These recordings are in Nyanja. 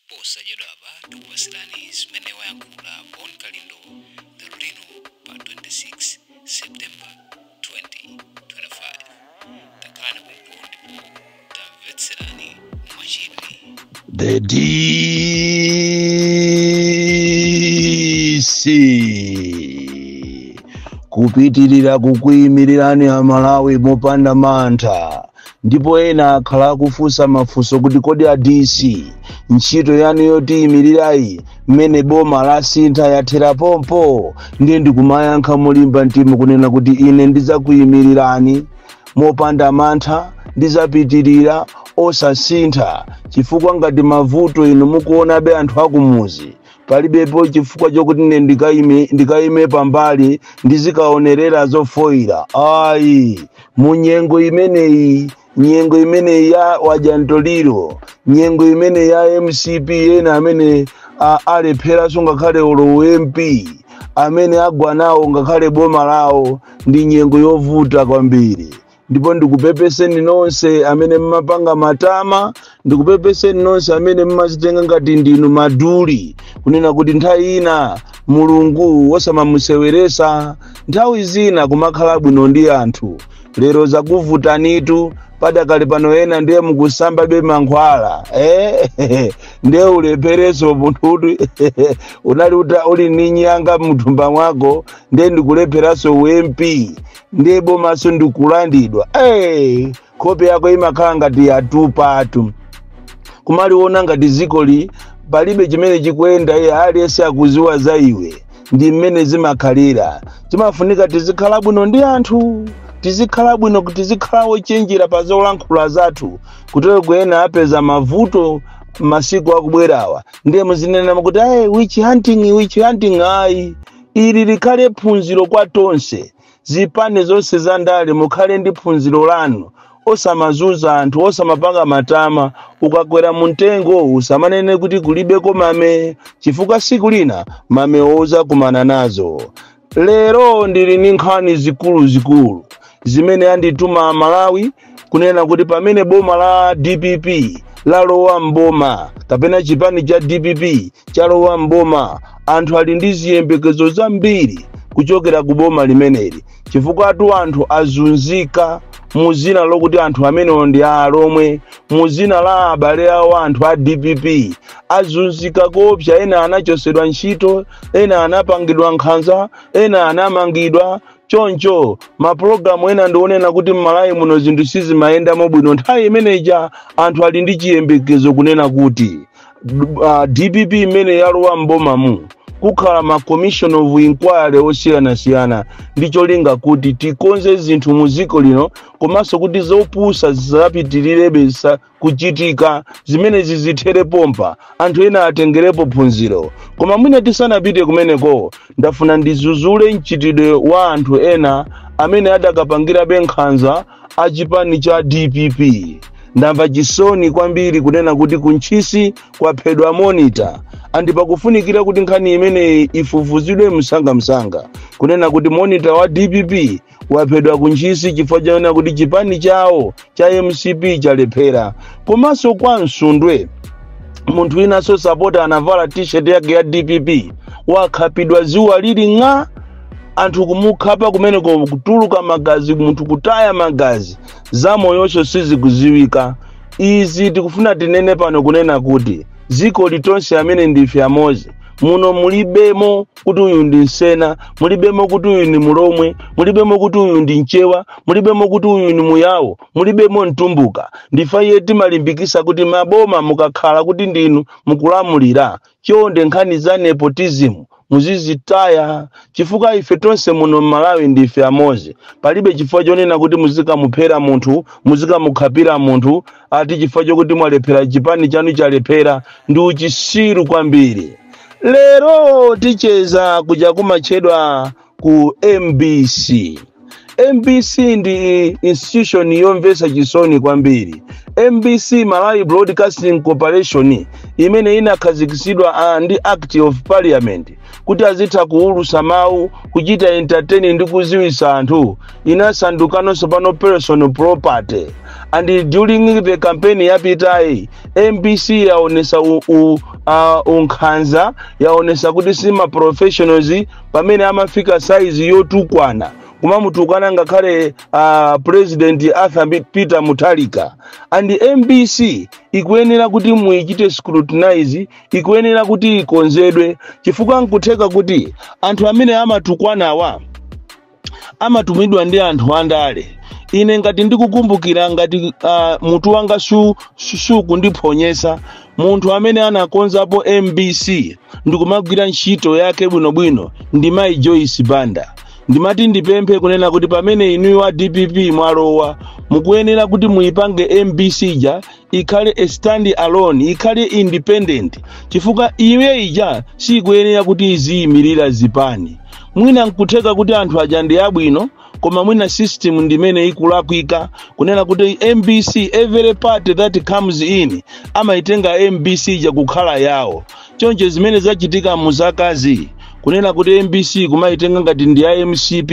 Posachedwapa tikupatsirani zimene wayankhula Bon Kalindo lero lino pa 26 September 2025. Takhalani pompo ndipo tamvetserani mwachidwi. The DC kupitirira kukuyimirirani Amalawi mopanda mantha. Ndipo ena akhala akufunsa mafunso kuti, kodi a DC, ntchito yanu yotiyimirirayi mmene boma lasintha yathera pompo? Ndiye ndikumayankha molimba mtima kunena kuti ine ndidzakuyimirirani mopanda mantha, ndizapitirira osasintha, chifukwa ngati mavuto inu mukuonabe anthu akumuzi, palibepo chifukwa chokuti ine ndikayime pambali ndizikaonerera zofoira, ayi. Mu nyengo imeneyi, nyengo imeneyi ya wajantoliro, nyengo imene ya MCP, ena amene alepheranso ngakhale olo MP, amene agwa nawo ngakhale boma lawo, ndi nyengo yovuta kwambiri. Ndipo ndikupepeseni nonse amene mmapanga matama, ndikupepeseni nonse amene mmazitenga ngati ndinu maduli, kunena kuti nthawi ina Mulungu osamamuseweresa, nthawi zina kumakhala bwino ndi anthu. Lero zakuvutanitu padakali pano, ena ndiye mukusambabe mankhwala, eh? Ndiye ulephereso munthu kuti unali uli ndi nyanga mthumba mwako, ndiye ndikulepheranso MP, ndiye bomaso ndikulandidwa. Hey, nkhope yako imakhala ngati yatupatu, kumaliona ngati zikoli palibe chimene chikuyenda. Iye aliyense akuziwa za iwe. Ndi mmene zimakhalira. Timafunika tizikhala bwino ndi anthu, tizikhala bwino, tizikhala wochenjera pa zolankhula zathu, kutero kuyena apeza mavuto masiku akubwerawa, ndiye muzinena kuti, "Ayi, witch hunting, witch hunting." Ayi, ili likhale phunziro kwa tonse. Zipani zonse za ndale, mukhale ndi phunziro lanu. Osamazunza anthu, osamapanga matama. Ukakwera mumtengo usamanene kuti kulibeko mame, chifukwa siku lina mame ozakumana nazo. Lero ndili ndi nkhani zikuluzikulu zimene andituma Malawi, kunena kuti pamene boma la DPP lalowa mboma, kapena chipani cha DPP chalowa mboma, anthu ali ndi ziyembekezo zambiri kuchokera ku boma limeneli, chifukwa atu anthu azunzika mu zina lokuti anthu amenewo ndi Alomwe, mu zina la abale awo. Anthu a DPP azunzika koopsa. Ena anachosedwa ntchito, ena anapangidwa nkhanza, ena anamangidwa. Choncho mapulogalamu ena ndionena kuti m'Malawi muno zinthu sizimayendamo bwino. Nthawi imeneja anthu ali ndi chiyembekezo kunena kuti DPP imene yalowa mbomamu, kukhala ma commission of inquiry osiyanasiyana ndi cholinga kuti tikonze zinthu mu dziko lino, komanso kuti zopusa zisapitirirabe kuchitika, zimenezi zithere pompa, anthu ena atengerepo phunziro. Koma mwina tisanapite kumeneko, ndafuna ndizuzule mchitidwe wa anthu ena amene adakapangirabe nkhanza achipani cha DPP. Ndamva chisoni kwambiri kunena kuti kuNtchisi kwaphedwa monitor, and pakufunikira kuti nkhani imeneyi ifufuzidwe msangamsanga, kunena kuti monitor wa DPP waphedwa kuNtchisi chifukwa chaona kuti chipani chawo cha MCP chalephera. Komanso kwa Msundwe, munthu winanso sapota anavala T-shirt yake ya DPP, wakhapidwa zuwa lili ng'a, anthu kumukhapa kumeneko, kutuluka magazi, munthu kutaya magazi, zamoyonso sizikuziwika. Izi tikufuna tinene pano kunena kuti dziko litonse amene ndife amodzi muno, mulibemo kuti uyu ndi Nsena, mulibemo kuti uyu ndi Mulomwe, mulibemo kuti uyu ndi Mchewa, mulibemo kuti uyu ndi Muyawo, mulibemo Mtumbuka. Ndifa iye timalimbikisa kuti maboma mukakhala kuti ndinu mukulamulira, chonde nkhani za nepotism muzizitaya, chifukwa ife tonse muno m'Malawi ndife amodzi. Palibe chifukwa chonena kuti muzikamuphera munthu, muzikamukhapira munthu ati chifukwa chokuti mwalephera, chipani chanu chalephera. Ndi uchisiru kwambiri. Lero ticheza kuja kumatchedwa ku MBC. MBC ndi institution yomvetsa chisoni kwambiri. MBC, Malawi Broadcasting Corporation, imene inakhazikitsidwa ndi Act of Parliament kuti azitha kuwulusa mawu, kuchita entertain ndi kuziwisa anthu, inasandukanonso pano personal property. And during the campaign yapitayi, MBC yaonesa unkhanza, yaonesa kuti sima professionals pamene amafika size yotukwana, kumamutukwana ngakhale President Arthur Peter Mutharika. And MBC ikuyenera kuti muichite scrutinize, ikuyenera kuti ikonzedwe, chifukwa nkutheka kuti anthu amene amatukwanawa amatumidwa ndi anthu andale. Ine ngati ndikukumbukira, ngati mutu wanga sukundiphonyesa, munthu amene anakonzapo MBC ndikumagwira ntchito yake bwinobwino ndi Mayi Joyce Banda. Ndimati ndipemphe kunena kuti pamene inuyo a DPP mwalowa, mukuyenera kuti muyipange MBC ija ikhale a stand alone, ikhale independent, chifukwa iwe ija sikuyenera kuti iziyimirira zipani. Mwina nkutheka kuti anthu aja ndi abwino, koma mwina system ndimene ikulakwika, kunena kuti MBC, every party that comes in amaitenga MBC ija kukhala yawo. Choncho zimene zachitika muzakazi, kunena kuti MBC kumaitenga ngati ndi ya MCP,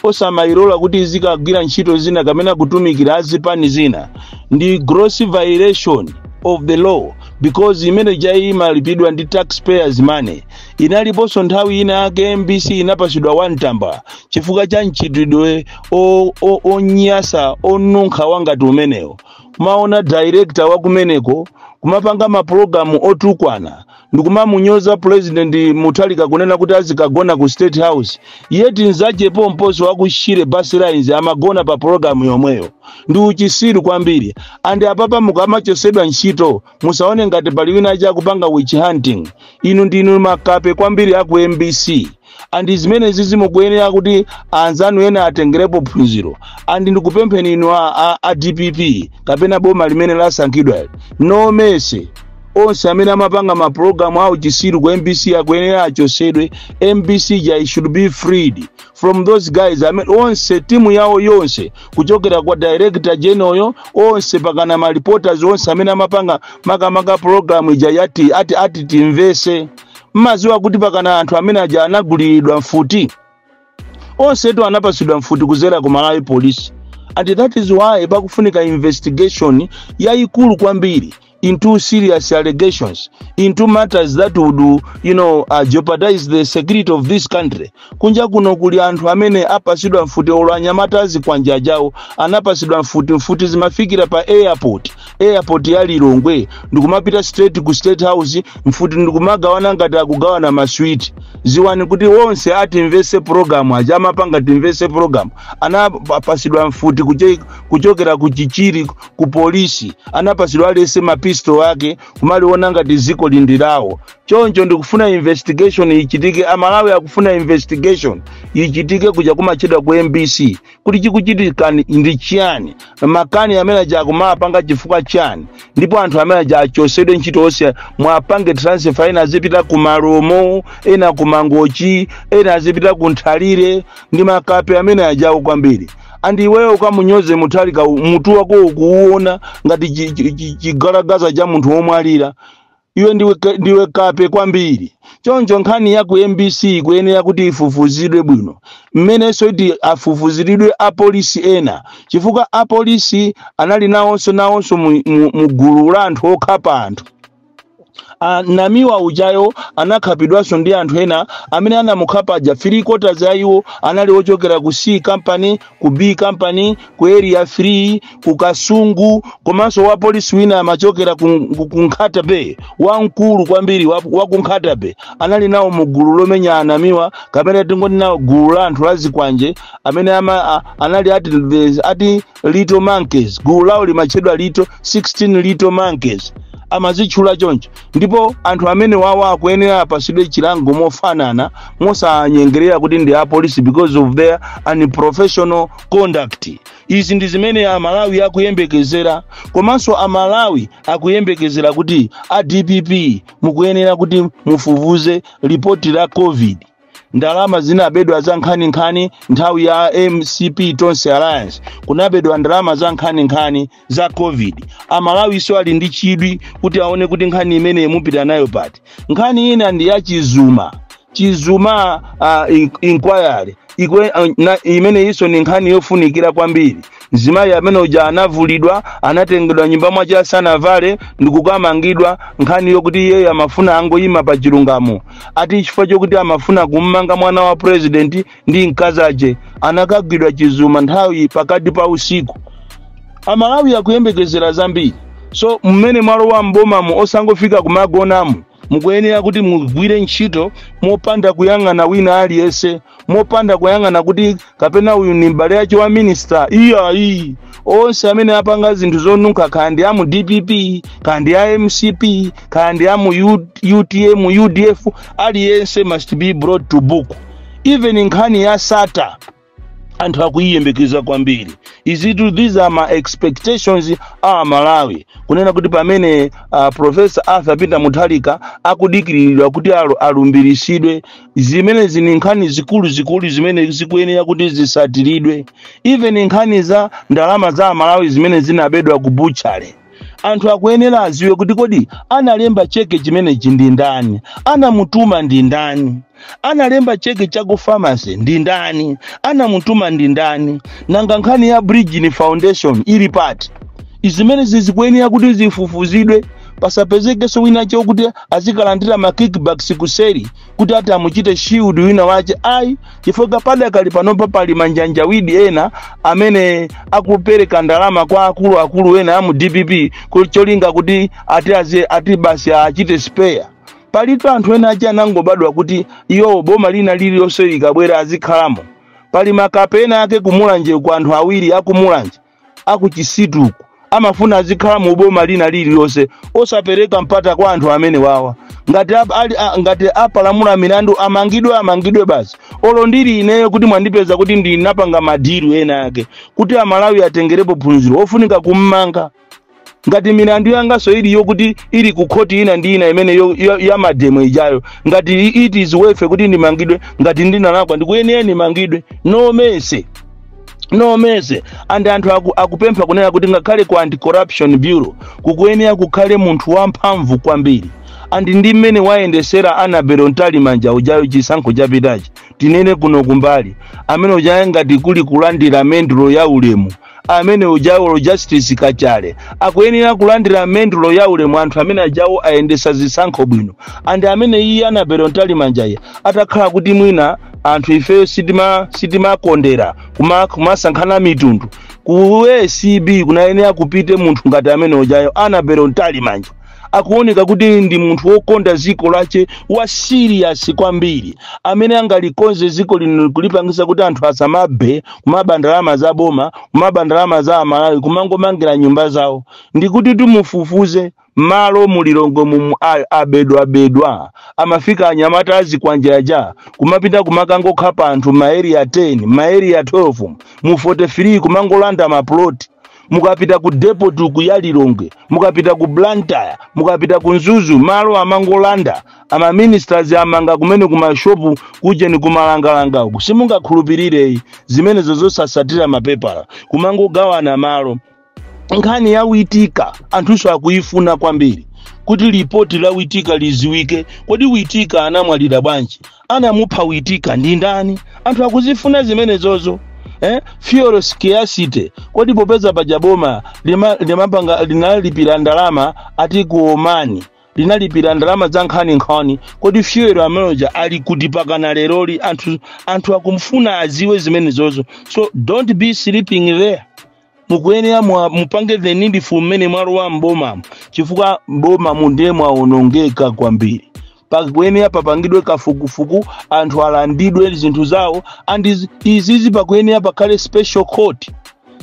osamayilola kuti izikagwira ntchito zina kapena kutumikira azipani zina, ndi gross violation of the law, because imene jayi imalipidwa ndi taxpayers' money. Inaliponso nthawi ina yake MBC inapasidwa wantamba chifukwa cha mchitidwe onyasa, onunkha wangati umenewo, kumaona director wakumeneko kumapanga mapulogalamu otukwana ndikumamunyoza President Mutharika, kunena kuti azikagona ku State House, yet nzache pomposo wakushire Bus Lines amagona pa pologalamu yomweyo. Ndi uchisiru kwambiri. And apapa mukamachosedwa ntchito, musaone ngati pali wina chakupanga witch hunting. Inu ndinu makape kwambiri aku MBC, and zimenezi zimukuyenera kuti anzanu ena atengerepo phunziro. And ndikupempheni inu a DPP kapena boma limene lasankhidwa, no mercy. Onse amene amapanga mapulogalamu awo chisiru ku MBC akuyenera achosedwe. MBC ja should be freed from those guys amene onse, timu yawo yonse, kuchokera kwa director general, onse pakana ma reporters onse amene amapanga makamaka program ija yati ati timvese. Mmaziwa kuti pakana anthu amene aja anaguliridwa mfuti, onsetu anapasidwa mfuti kuzera ku Malawi Police. And that is why pakufunika investigation yayikulu kwambiri into serious allegations, into matters that would jeopardize the security of this country. Kunja kuno kuli anthu amene apasidwa mfuti, olo anyamata azikwanja ajawo anapasidwa mfuti. Mfuti zimafikira pa airport, airport ya Lilongwe, ndikumapita straight ku State House, mfuti ndikumagawana ngati akugawana maswiti. Ziwani kuti onse atimvese program aja amapanga timvese program anapasidwa mfuti kuchokera ku Chichiri ku polisi, anapasidwa alese mapisto ake, kumaliona ngati ziko lindilawo. Choncho ndikufuna investigation ichitike. Amalawi akufuna investigation ichitike kuja kumachedwa ku MBC, kuti chikuchitika ndi chiyani, makani amene aja akumapanga chifukwa chani, ndipo anthu amene aja achosedwe ntchito onse, mwapange transfer. Ena azipita ku Maromo, ena ku Mangochi, ena azipita ku Nthalire. Ndi makape amene ajawo kwambiri. And iweyo ukamunyoze Mutharika, mutu wako ukuuona ngati chigalagaza cha munthu womwalira. Iwe ndiwe kape kwambiri. Choncho nkhani ya ku MBC kuyenera kuti ifufuzidwe bwino, mmenenso iti afufuziridwe apolisi ena, chifukwa apolisi anali nawonso mu gulu la anthu okhapa anthu. Namiwa ujayo anakhapidwanso ndi anthu ena amene anamukhapa aja. Three quarters ya iwo anali ochokera ku C Company, ku B Company, ku Area 3, ku Kasungu, komanso wa polisi wina amachokera ku Nkhata Bay, wamkulu kwambiri wa ku Nkhata Bay, anali nawo mu gulu lomenya anamiwa, kapena tingoti nawo gulu la anthu lazikwanje amene anali ati Little Monkeys. Gulu lawo limatchedwa Little 16 Little Monkeys, amazitchula choncho. Ndipo anthu amene wawo akuyenera apasidwe chilango mofanana, mosanyengerera kuti ndi apolisi, because of their unprofessional conduct. Izi ndi zimene Amalawi akuyembekezera. Komanso Amalawi akuyembekezera kuti a DPP mukuyenera kuti mufufuze ripoti la COVID. Ndalama zinabedwa za nkhaninkhani nthawi ya MCP Tonse Alliance, kunabedwa ndalama za nkhaninkhani za COVID. Amalawiso ali ndi chidwi kuti aone kuti nkhani imeneyi mupita nayo pati. Nkhani ina ndi ya Chizuma, Chizuma inquiry ikwe, imene iso ni nkhani yofunikira kwambiri. Mzimayi amene uja anavulidwa, anatengedwa nyumba mwache asanavale ndikukamangidwa. Nkhani yokuti iyeyo amafuna angoyima pa chilungamo, ati chifukwa chokuti amafuna kummanga mwana wa president ndi mkazache, anakagwidwa Chizuma nthawi pakati pa usiku. Amalawi akuyembekezera zambiri. So mmene mwalowa mbomamo, osangofika kumagonamo. Mukuyenera kuti mugwire ntchito mopanda kuyang'ana wina aliyense, mopanda kuyang'ana kuti kapena uyu ni m'bale yace wa minister. Iyayi, onse amene apanga zinthu zonunkha, kaya ndi amu DPP, kaya ndi a MCP, kaya ndi amu UTM, UDF, aliyense must be brought to book. Even nkhani ya Sata anthu akuyiyembekeza kwambiri. Izitu, these are my expectations a Malawi, kunena kuti pamene Professor Arthur Peter Mutharika akudikiriridwa kuti alumbiritsidwe, zimene zini nkhani zikulu zikulu zimene zikuyenera kuti zisatiridwe. Even nkhani za ndalama za Malawi zimene zinabedwa ku butchery, anthu akuyenera aziwe kuti kodi analemba cheke chimenechi ndi ndani, anamutuma ndi ndani, analemba cheke cha ku pharmacy ndi ndani, anamutuma ndi ndani? Nanga nkhani ya Bridgin Foundation ili pati? Izimene zikuyenera kuti zifufuzidwe, pasapezekenso wina chokuti azikalandira ma kickbacks kuseri kuti ati amuchite shield wina wache, ayi, chifukwa padakali panopa pali manjanjawidi ena amene akupereka ndalama kwa akuluakulu ena amu DPP cholinga kuti ati azi, ati basi achite spare. Palitu anthu ena achi anangobadwa kuti iwo boma lina lililonse likabwera azikhalamo. Pali makapena ake kuMulanje, ku anthu awiri akuMulanje akuChisituku amafuna azikhala mu boma lina lililonse, osapereka mpata kwa anthu amene wawa. Ngati ngati apalamula milandu, amangidwe, amangidwe basi. Olo ndili ineyo kuti mwandipeza kuti ndinapanga ma deal ena ake, kuti Amalawi atengerepo phunziro, ofunika kummanga. Ngati milandu yangaso iliyo kuti ili ku khoti ina ndi ina imene ya ma demo ijayo, ngati it is worth kuti ndimangidwe, ngati ndinalakwa, ndikuyenera ndimangidwe. No mercy, no mercy. And anthu akupempha kunena kuti ngakhale ku Anti-Corruption Bureau kukuyenera kukhale munthu wamphamvu kwambiri. And ndi mmene wayendesera Annabel Mtalimanja ujayo chisankho chapitachi, tinene kuno kumbali, amene ujayo ngati kuli kulandira mendulo ya ulemu, amene ujawo Justice Kachale akuyenera kulandira mendulo ya ulemu. Anthu amene ajawo ayendesa zisankho bwino. And amene iye Annabel Mtalimanjayi atakhala kuti mwina anthu ifeyo sitimakondera kumasankhana mitundu, ku ACB kunayenera kupite munthu ngati amene ujayo Annabel Mtalimanja. Akuoneka kuti ndi munthu wokonda ziko lache, wa serious kwambiri, amene angalikonze ziko lino kulipangisa kuti anthu asamabe kumaba ndalama za boma, kumaba ndalama za Amalawi, kumangomangira nyumba zawo. Ndikuti timufufuze malo mulilongo mumu abedwabedwa, amafika anyamata azikwanja aja kumapita kumakangokhapa anthu ma area 10, ma area 12, mu 43, kumangolanda maploti. Mukapita ku depot ku ya Lilongwe, mukapita ku Blantyre, mukapita ku Mzuzu, malo amangolanda. Ama ministers amanga kumene kumashopu kujeni kumalangalanga uku, simungakhulupirireyi zimenezo, zosasatira mapepala, kumangogawana malo. Nkhani ya Witika anthunso akuifuna kwambiri, kuti lipoti la Witika liziwike. Kodi Witika anamwalira bwanji? Anamupha Witika ndi ndani? Anthu akuzifuna zimenezozo, eh? Fuel scarcity, kodi popeza paja boma limapanga linalipira ndalama ati ku Omani, linalipira ndalama za nkhaninkhani, kodi fuel ameneja ali kuti pakana leroli? Anthu akumfuna aziwe zimenezozo. So don't be sleeping there. Mukuyenera mupange the needful mmene mwalowa mbomamo, chifukwa mboma ndiye mwawonongeka kwambiri. Pakuyenera papangidwe kafukufuku, anthu alandidwe zinthu zawo. And izizi pakuyenera pakhale special court,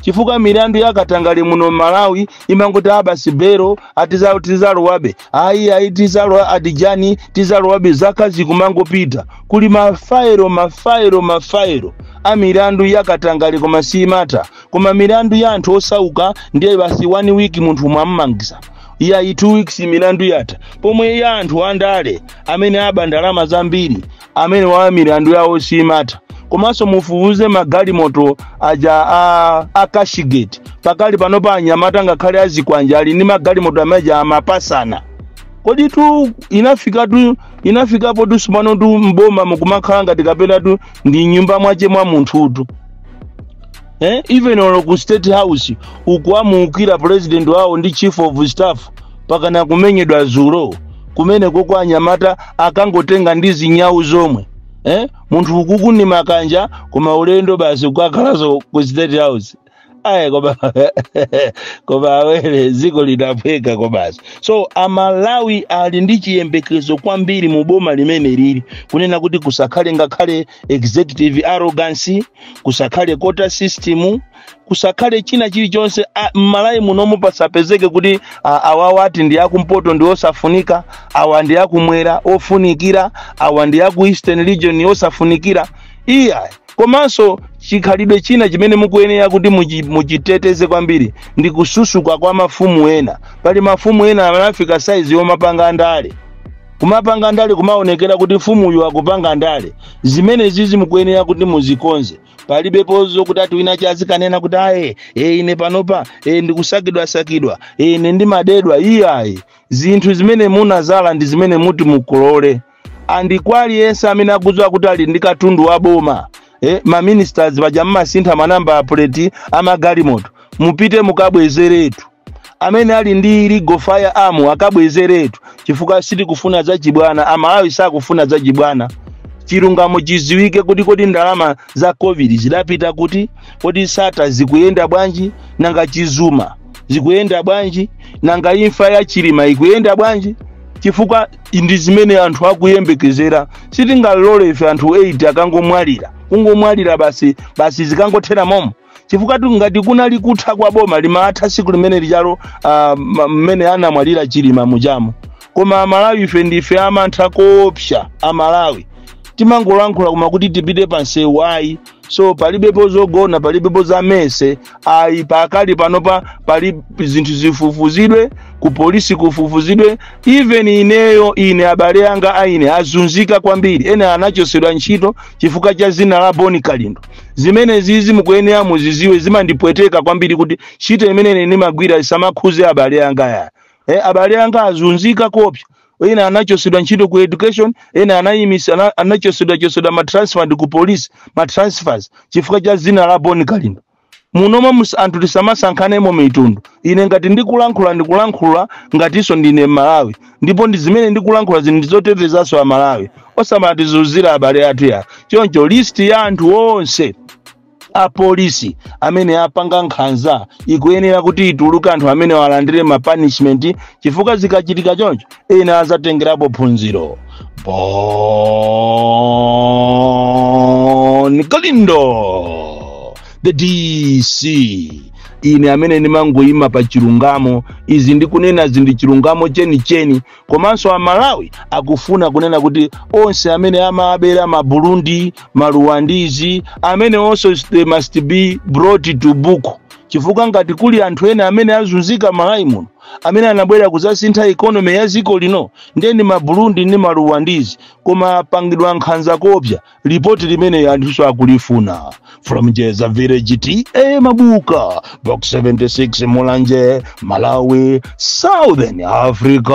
chifukwa milandu yakatangale muno Malawi imangoti abasi bero atizalowabe, ayi ayi, tizalowa atijani, tizalowabe, zaka zikumangopita. Kuli mafairo, mafairo, mafairo a milandu yakatangale, koma simata. Koma milandu ya anthu osauka ndiye basi, one week munthu mwammangisa. Iyayi, 2 weeks milandu yatha, pomwe ya anthu andale amene aba ndalama zambiri, amene wa milandu yawo simatha. Komanso mufufuze magalimoto aja a Cashgate. Pakali panopa anyamata ngakhale azikwanja ali ndi magalimoto amene amapasana. Kodi tu inafikatu, inafikapo tu sipano tu mboma mukumakhala ngati kapena tu ndi nyumba mwache mwa munthutu, eh? Even olo ku State House uku amuukira president wawo ndi chief of staff, pakana kumenyedwa zulo kumene koko anyamata akangotenga ndi zinyawu zomwe, eh? Munthu ukuku ni makanja, koma ulendo basi kukakhalaso ku State House. Ayi, koma awere dziko lidapweka kobasi. So Amalawi ali ndi chiyembekezo kwambiri mu boma limene lili, kunena kuti kusakhale ngakhale executive arrogance, kusakhale quota system, kusakhale china chilichonse. M'Malawi munomu pasapezeke kuti awawa ati ndi akumpoto ndi osafunika, awa ndi akumwera ofunikira, awa ndi aku Eastern Region osafunikira. Iya, komanso chikhalidwe china chimene mukuyenera kuti muchiteteze kwambiri ndi kususuka kwa mafumu ena. Pali mafumu ena anafika saizi yomapanga ndale, kumapanga ndale, kumaonekera kuti mfumuyu akupanga ndale. Zimene zizi mukuyenera kuti muzikonze. Palibepo zokuti ati wina chazikanena kuti aye, ine panopa ndikusakidwa sakidwa, ine ndimadedwa. Iyayi, zinthu zimene munazala ndi zimene muti mukolole. And kwa aliyense amene akudziwa kuti ali ndi katundu wa boma, ma ministers paja mmasintha ma number plate amagalimoto, mupite mukabwezeretu. Amene ali ndi illegal firearm akabwezeretu, chifukwa sitikufuna zachibwana. Amalawi sakufuna zachibwana. Chilungamo chiziwike kuti kodi ndalama za COVID zidapita kuti? Kodi Sattar zikuyenda bwanji? Nanga Chizuma zikuyenda bwanji? Nanga imfa ya Chilima ikuyenda bwanji? Chifukwa ndi zimene anthu akuyembekezera. Sitingalole ife anthu 8 akangomwalira, kungomwalira basi basi, zikangothera momo, chifukwa tu ngati kunali kutha kwa boma limatha siku limene lijalo mmene anamwalira Chilima mujamo. Koma Amalawi ife ndife amantha koopsa. Amalawi timangolankhula, koma kuti tipite pansewu ayi. So palibepo zogona, palibepo za mese ayi. Pakali panopa pali zinthu zifufuzidwe ku polisi, kufufuzidwe. Even ineyo, ine abale anga aine azunzika kwambiri, ena anachosedwa ntchito chifukwa cha zina la Boni Kalindo. Zimene zizi mukuyenera muziziwe, zimandipweteka kwambiri kuti ntchito imene ine ndimagwira isamakhuze abale anga ya, abale anga azunzika kopsa. Ena anachosedwa ntchito ku education, ena anayimisa, anachosedwa chosedwa ma transfer ndi ku police, ma transfers chifukwa cha zina la Boni Kalindo. Munomo anthu tisamasankhanemo mitundu. Ine ngati ndikulankhula, ndikulankhula ngatinso ndine Mmalawi, ndipo ndi zimene ndikulankhula zinthu ndizotetezanso Amalawi, osamatizunzira abale athu ya. Choncho list ya anthu onse apolisi amene apanga nkhanza ikuyenera kuti ituluke, anthu amene walandire ma punishment, chifukwa zikachitika choncho ena azatengerapo phunziro. Bon Kalindo, the DC, ine amene ndimangoyima pa chilungamo. Izi ndikunena ndi chilungamo chenicheni. Komanso Amalawi akufuna kunena kuti onse amene amabera ma Burundi, ma Rwandese amene also they must be brought to book, chifukwa ngati kuli anthu ena amene azunzika Malawi muno, amene anabwera kuzasintha economy ya dziko lino, ndeni ma Burundi ndi ma Rwandese, koma apangidwa nkhanza kopsa. Ripoti limene anthuso akulifuna. From Jeza Village, T/A Mabuka, Box 76, Mulanje, Malawi, Southern Africa.